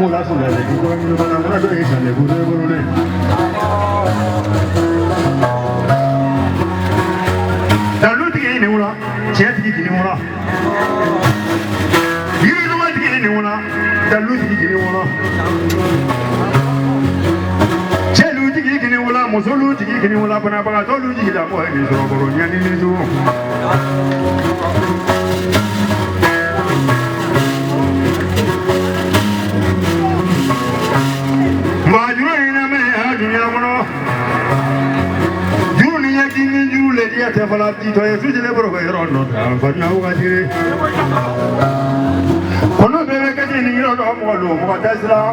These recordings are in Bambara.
m'o la sɔrɔ dɛ kura ɲini bana kura dɔ ye san dɛ ko dɔ ye bolo dɛ. Dalutigi ye nin wula, tiɲɛtigi k'i ni wula. Yiridumatigi ye nin wula, dalutigi k'i ni wula. Cɛlutigi k'i ni wula, musolutigi k'i ni wula, banabagatɔlutigi la mɔgɔ ye nin sɔrɔ kɔrɔ ɲani ni jugu. Majuru in na mɛ a dunuya kɔnɔ. Juru ni ɲɛ k'i ni juru le diya tɛ fɔlɔ titɔ ye sujɛlɛ bɔrɔ bɛ yɔrɔ nɔ ta farinya wagati. Kɔnɔ bɛɛ bɛ kɛ ni yɔrɔ dɔ mɔgɔ don mɔgɔ tɛ siran.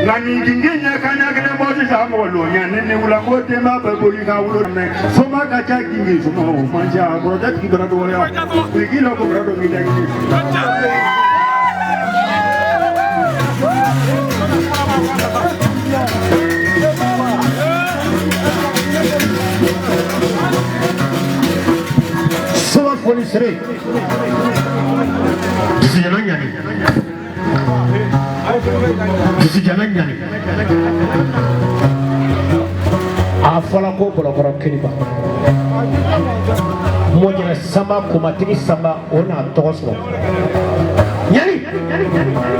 Nka nin gingin ɲɛ ka ɲɛ kelen bɔ sisan mɔgɔ don ɲɛ ni wula ko denba bɛɛ boli ka wolo mɛ soma ka ca gingin soma o man ca kɔrɔtɛ tigi bara dɔgɔya biriki la ko bara dɔ k'i da gingin. Soma foli sere dusujana ɲani dusujana ɲani a fɔla ko bɔlɔkɔrɔ kiriba mɔjɛnɛ sanba kumatigi sanba o n'a tɔgɔ sɔrɔ ɲani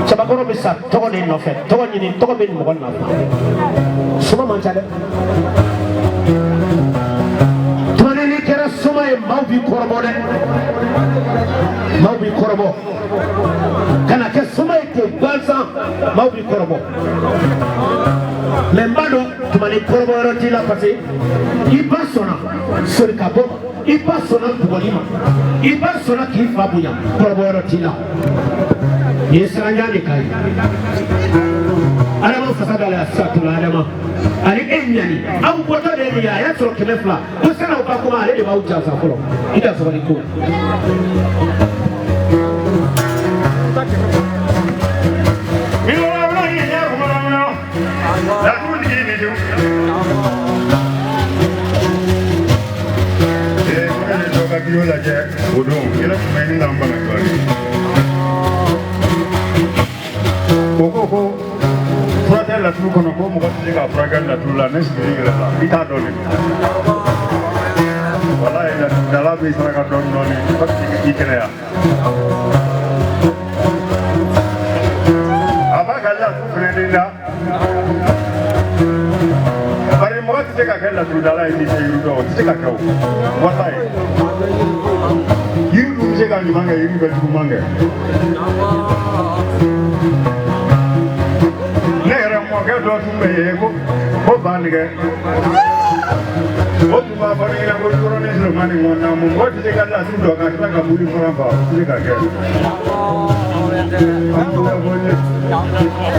cɛbakɔrɔ bɛ sa tɔgɔ de nɔfɛ tɔgɔ ɲini tɔgɔ bɛ mɔgɔ nafa soma man ca dɛ tuma n'i kɛra soma ye maaw b'i kɔrɔbɔ dɛ maaw b'i kɔrɔbɔ kana kɛ soma ye ten gansan maaw b'i kɔrɔbɔ mɛ n b'a dɔn tuma ni kɔrɔbɔ yɔrɔ t'i la parce que i ba sɔnna sori ka bɔ ma i ba sɔnna bugɔli ma i ba sɔnna k'i fa bonya kɔrɔbɔ yɔrɔ t'i la nin ye siranjan de ka ye adama fasa da la satula adama ani e ɲani aw bɔtɔ de ye nin ye a y'a sɔrɔ 200 ko san'aw ka kuma ale de b'aw jansa fɔlɔ i ka sabali ko. Kilo lajɛ o don yɛlɛ tun bɛ ɲini k'an bana dɔɔnin o ko ko fura tɛ laturu kɔnɔ ko mɔgɔ tɛ se ka furakɛ laturu la ne sigilen yɛrɛ la i t'a dɔn de walayi laturudala bɛ saraka dɔɔnin dɔɔnin fo k'i kɛnɛya a b'a ka laturu fana ni da bari mɔgɔ tɛ se ka kɛ laturudala ye n'i tɛ yiri dɔn o tɛ se ka kɛ o walayi yiri dun bɛ se ka ɲuman kɛ yiri bɛ juguman kɛ ne yɛrɛ mɔkɛ dɔ tun bɛ yen ko ko bantigɛ o tun b'a fɔ ne ɲɛna ko yɔrɔnin surumani ŋɔnna mun mɔgɔ tɛ se ka laturu dɔn ka tila ka boli fara fa o tɛ se ka kɛ.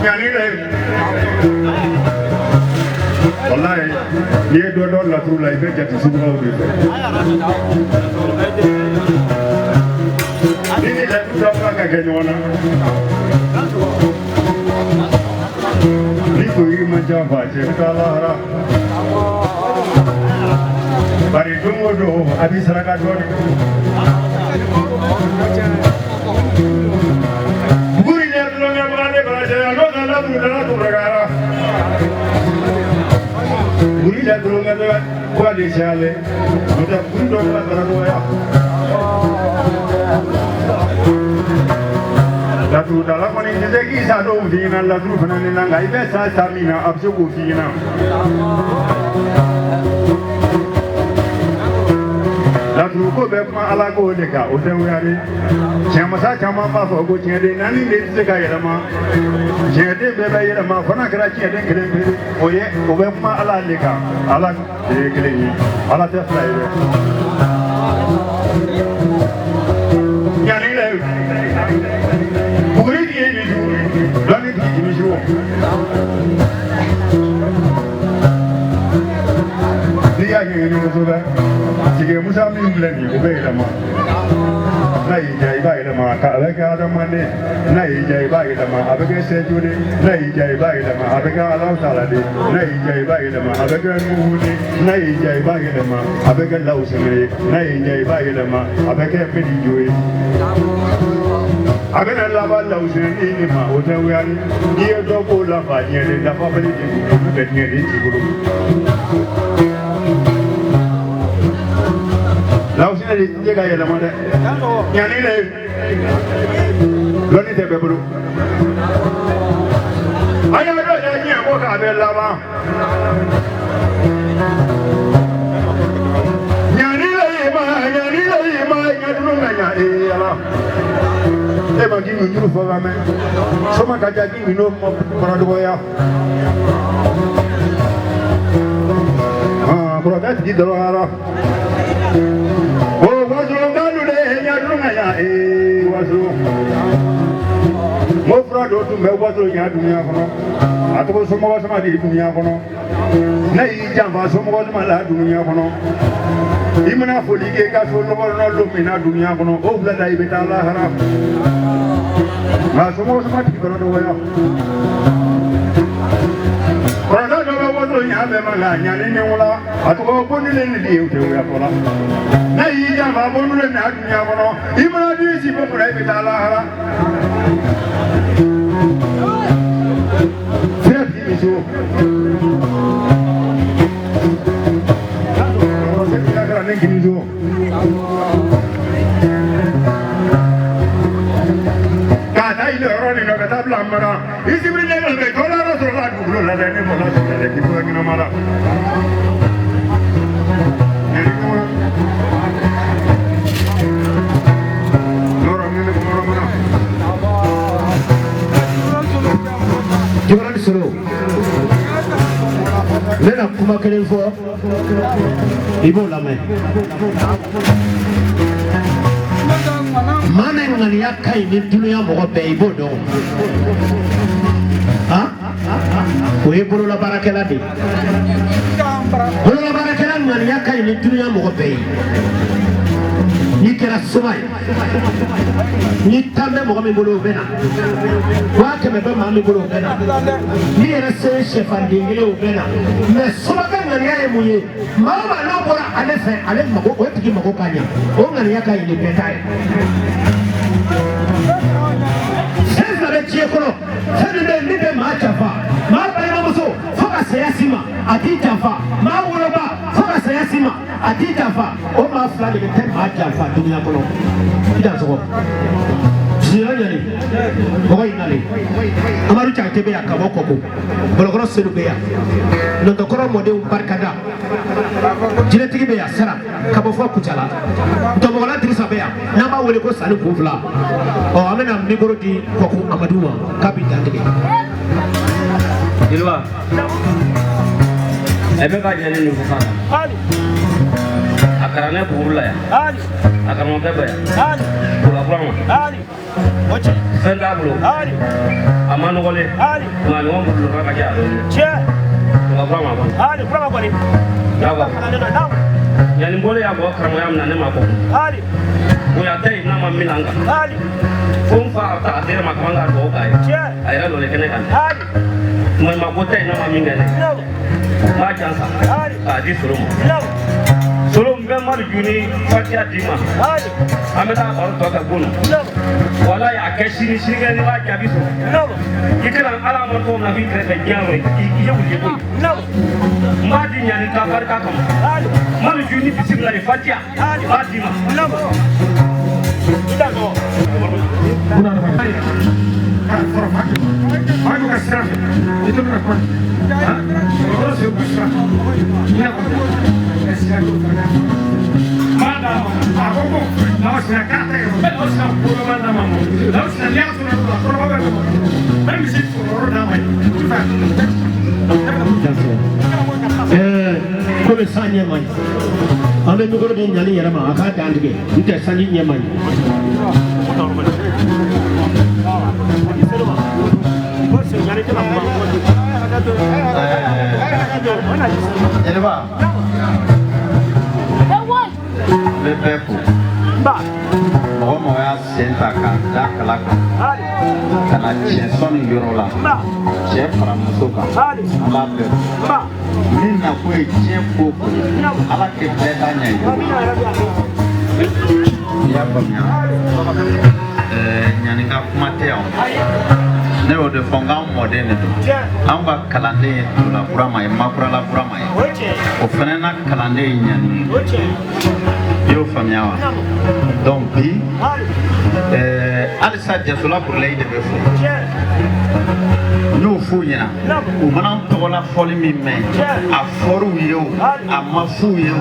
Ɲani dɛ walayi n'i ye dɔ dɔn laturu la i bɛ jate subagaw de fɛ. Ni ni laturu dɔnbaga ka kɛ ɲɔgɔn na ni ko yiri man ca fa cɛ bɛ taa lahara bari don o don a b'i saraka dɔɔnin. Buguri ɲɛ tulonkɛbaga ne bara cɛ a n'o ka laturudala tun Buguri ɲɛ tulonkɛbaga ko ale cayalen n'o tɛ buguri dɔw ka bara dɔgɔya. Laturudala kɔni tɛ se k'i sa dɔw f'i ɲɛna laturu fana ni na nka i bɛ sa sa min na a bɛ se k'o f'i ɲɛna. Laturu ko bɛ kuma ala ko de kan o tɛ wari tiɲɛmasa caman b'a fɔ ko tiɲɛden naani de tɛ se ka yɛlɛma tiɲɛden bɛɛ bɛ yɛlɛma fo n'a kɛra tiɲɛden kelen pe o ye o bɛ kuma ala de kan ala de ye kelen ye ala tɛ fila ye dɛ. Ɲani dɛ buguri tigi ye nin su dɔnni tigi ni su. N'i y'a ɲɛɲini kosɛbɛ tigi musa min filɛ nin ye o bɛ yɛlɛma n'a y'i diya i b'a yɛlɛma a bɛ kɛ adamaden n'a y'i diya i b'a yɛlɛma a bɛ kɛ sɛjo de n'a y'i diya i b'a yɛlɛma a bɛ kɛ alahu taala de n'a y'i diya i b'a yɛlɛma a bɛ kɛ nuhu de n'a y'i diya i b'a yɛlɛma a bɛ kɛ lawusɛnɛ ye n'a y'i diya i b'a yɛlɛma a bɛ kɛ melijo ye. A bɛna laban lawuseni ni ma o tɛ wuyali n'i ye dɔ b'o la fa ɲɛlen dafabali de don n'o tɛ ɲɛlen t'i bolo. Lawuseni de tɛ ka yɛlɛma dɛ. Ɲani le lɔnni tɛ bɛɛ bolo. An y'a dɔn yɛrɛ diɲɛ ko k'a bɛ laban. Ɲani le y'i ma ɲani le y'i ma ɲɛdunu ka ɲa ee ala. E ma k'i ɲuru fɔ ka mɛn. Soma ka ja k'i n'o kɔrɔ dɔgɔya. Kɔrɔkɛ tigi dɔgɔyara. O wasolonkalu de ɲɛdunu ka ɲa ee wasolon. N ko fura dɔ tun bɛ wasolon ɲa dunuya kɔnɔ. A tɔgɔ somɔgɔ sama de dunuya kɔnɔ. Ne y'i janfa somɔgɔ sama la dunuya kɔnɔ. I mana foli kɛ i ka so nɔgɔ don min na dunuya kɔnɔ o fila la i bɛ taa lahara. Nka somɔgɔ sama tigi kɔrɔ dɔgɔya. Kɔrɔkɛ dɔ bɛ wasolon ɲa bɛɛ ma nka ɲani ni wula a tɔgɔ bondile ni di ye o tɛ wuya fɔlɔ. Ne y'i janfa bondile na dunuya kɔnɔ i mana di si ko kunna i bɛ taa lahara. Sira tigi bɛ so. Ne kini so. K'a ta i yɔrɔ nin na ka taa bila mara i sibiri ne bɛ tɔɔrɔ yɔrɔ sɔrɔ la dugukolo la dɛ ne bɔra sɔrɔ dɛ k'i bɔra ɲɛnama la. Jibarani Solo n bɛna kuma kelen fɔ i b'o lamɛn. Maa min ŋaniya ka ɲi ni dunuya mɔgɔ bɛɛ i b'o dɔn han o ye bololabaarakɛla de ye. Bololabaarakɛla ŋaniya ka ɲi ni dunuya mɔgɔ bɛɛ ye. N'i kɛra soma ye ni tan bɛ mɔgɔ min bolo o bɛ na 500 bɛ maa min bolo o bɛ na n'i yɛrɛ se ye sɛfanden kelen o bɛ na mɛ somakɛ ŋaniya ye mun ye maa o maa n'a bɔra ale fɛ ale mago o tigi mago ka ɲa o ŋaniya ka ɲi ni bɛɛ ta ye. Fɛn fila bɛ diɲɛ kɔnɔ fɛn min bɛ yen min bɛ maa janfa maa balimamuso fo ka saya s'i ma a t'i janfa maa woloba fo ka saya s'i ma a t'i janfa o maa fila de bɛ tɛ maa janfa dunuya kɔnɔ i dan sɔgɔ zira ɲani mɔgɔ in nalen Amadu Jakite bɛ yan ka bɔ Kɔko Bɔlɔkɔrɔ Sedu bɛ yan Nɔntɔkɔrɔ mɔdenw barikada Jinɛtigi bɛ yan Sara ka bɔ fɔ Kucala Ntɔmɔgɔla Dirisa bɛ yan n'an b'a wele ko Sani Kunfila ɔ an bɛna mikoro di Kɔko Amadu ma k'a b'i dantigɛ. Jeliba ɛ bɛ ka ɲani nin fɔ kan a kalanne buguru la yan a karamɔgɔkɛ bɛ yan kura ma fɛn t'a bolo a ma nɔgɔlen nka ɲɔgɔn bolo ka kɛ a dɔn kura ma kɔni d'accord yanni n bɔlen yan bɔ karamɔgɔya min na ne ma kɔ bonya tɛ yen n'a ma min an kan fo n fa ta a tere ma kaman ka dugawu k'a ye a yɛrɛ lɔlen kɛnɛ kan maɲumako tɛ yen n'a ma min kɛ ne n b'a jansa k'a di Solo ma Solo n bɛ mali ju ni fatiya d'i ma an bɛ taa baro tɔ kɛ bon na walayi a kɛ sini sinikɛnɛ n'i b'a jaabi sɔrɔ i tɛna ala ma tɔgɔ min na k'i kɛrɛfɛ diɲɛ yɔrɔ i ye wuli koyi n b'a di ɲani ka barika kama mali ju ni bisimila ni fatiya n b'a d'i ma. Komi san ɲɛ man ɲi an bɛ mikoro di ɲani yɛrɛ ma a k'a dantigɛ n tɛ sanji ɲɛ man ɲi. Jeliba n bɛ bɛɛ fo mɔgɔ mɔgɔ y'a sen ta k'a da kala kan ka na tiɲɛ sɔnni yɔrɔ la cɛ fara muso kan an b'a bɛɛ fo min nako ye diɲɛ ko o ko ye ala kɛ bɛɛ ta ɲɛ i bolo i y'a faamuya. Ɲani ka kuma tɛ yan. Ne y'o de fɔ n k'an mɔden de don. Anw ka kalanden ye Tola Burama ye, Makurala Burama ye. O fana na kalanden ye Ɲani ye. I y'o faamuya wa? Donc bi halisa Jasola Burulayi de bɛ fo. N y'o f'u ɲɛna. U mana n tɔgɔla fɔli min mɛn, a fɔr'u ye o, a ma f'u ye o,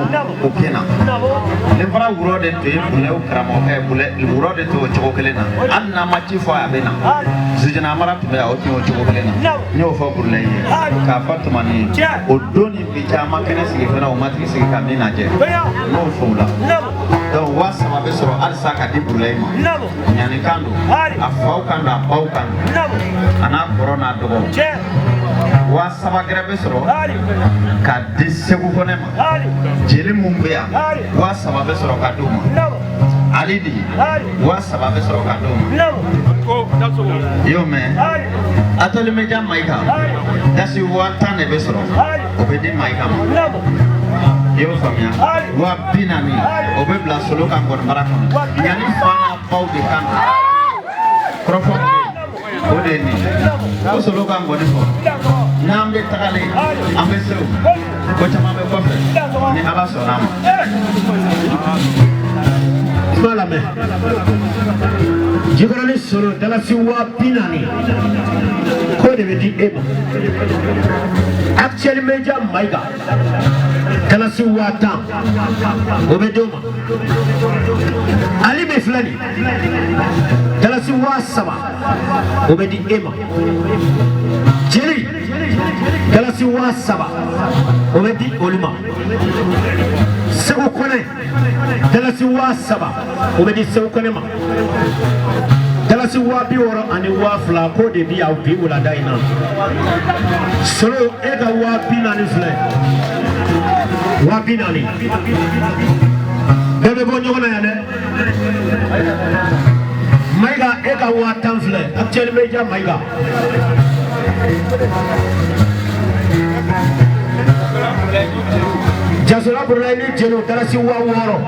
o kɛ na. Ni fana wurɔ de tun ye Bulayi karamɔgɔkɛ ye, wurɔ de tun y'o cogo kelen na. Hali n'an ma ci fɔ a bɛ na. Zijina Amara tun bɛ yan, o tun y'o cogo kelen na. N y'o fɔ Burulayi ye, k'a fɔ Tumani ye. O don ni bi cɛ, an ma kɛnɛ sigi fɛnɛ, o ma tigi sigi ka min lajɛ. N y'o fɔ o la. Donc 3000 bɛ sɔrɔ halisa ka di Burulayi ma. Ɲani kan don, a faw kan don, a baw kan don, a n'a kɔrɔ n'a dɔgɔ. 3000 gɛrɛ bɛ sɔrɔ ka di Segu Kɔnɛ ma. Jeli mun bɛ yan, 3000 bɛ sɔrɔ ka d'o ma. Ali de, 3000 bɛ sɔrɔ ka d'o ma. I y'o mɛn? Atelier Media Mayiga, dasi 10,000 de bɛ sɔrɔ, o bɛ di Mayiga ma. I y'o faamuya? 40,000, o bɛ bila Solo ka ngɔnibara kɔnɔ. Ɲani fa n'a baw de kan don. Kɔrɔfɔ min bɛ yen, o de ye nin ye. Ko Solo ka ngɔni fɔ. N'an bɛ tagalen, an bɛ se o. Ko caman bɛ kɔfɛ, ni Ala sɔnna a ma. I b'a lamɛn. Jikɔrɔni Solo dalasi 40,000 k'o de bɛ di e ma. Actuel Media Mayiga dalasi 10,000 o bɛ d'o ma. Ali min filɛ nin ye, dalasi 3000 o bɛ di e ma. Jeli dalasi 3000 o bɛ di olu ma. Segu Kɔnɛ dalasi 3000 o bɛ di Segu Kɔnɛ ma. Dalasi 62,000 k'o de bi yan bi wulada in na. Solo e ka 40,000 filɛ, 40,000 bɛɛ bɛ bɔ ɲɔgɔn na yan dɛ. Mayiga e ka 10,000 filɛ, Actuel Media Mayiga. Jasola Burulayi ni jeliw dalasi 60,000.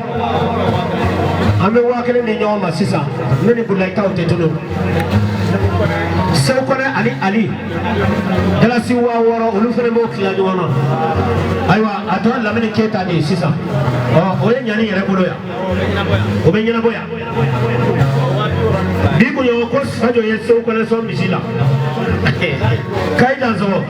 An bɛ 1,000 di ɲɔgɔn ma sisan, ne ni Burulayi taw tɛ tunu. Segu Kɔnɛ ani Ali dalasi 60,000, olu fana b'o tila ɲɔgɔn na. Ayiwa, a tɔ Lamini Keyita de ye sisan. Ɔ o ye Ɲani yɛrɛ bolo yan, o bɛ ɲɛnabɔ yan. Bi kunɲɔgɔn ko Sajo ye Segu Kɔnɛ sɔn misi la. Kayi dansɔgɔ.